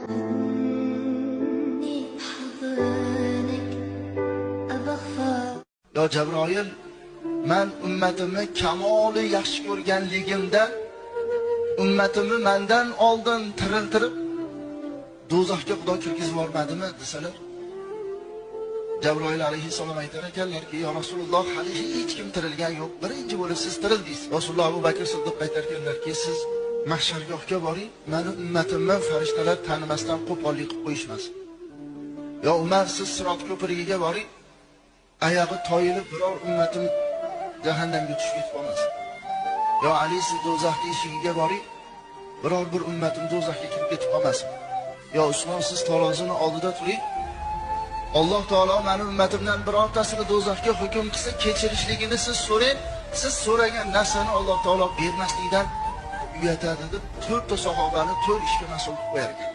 خدني بحضنك أبغفى. Yo Jabroil, men ummatimni kamoli yaxshi ko'rganligimdan ummatimni mendan oldin tiriltirib do'zaxga Xudo kirgizib yubormadimi desalar, Jabroil alayhissalom aytar ekanlarki, yo Rasululloh, hali hech kim tirilgan yo'q, birinchi bo'lib siz tirildingiz. Rasululloh Abu Bakr Siddiq aytar ekanlarki, siz mahshargohga boring, meni ummatimni farishtalar tanimasdan qo'pollik qilib qo'yishmasin. Yo Umar, siz Sirot ko'prigiga boring, oyog'i toyilib biror ummatim jahannamga tushib ketib qolmasin. Yo Ali, siz do'zaxning eshigiga boring, biror bir ummatim do'zaxga kirib ketib qolmasin. Yo Usmon, siz tarozini oldida turing, Alloh taolo meni ummatimdan birortasini do'zaxga hukm qilsa kechirishligini siz so'rang, siz so'ragan narsani Alloh taolo bermaslikdan uyatadi deb 4 ta sahobani 4 ishga mas'ul qilib qo'yar ekan.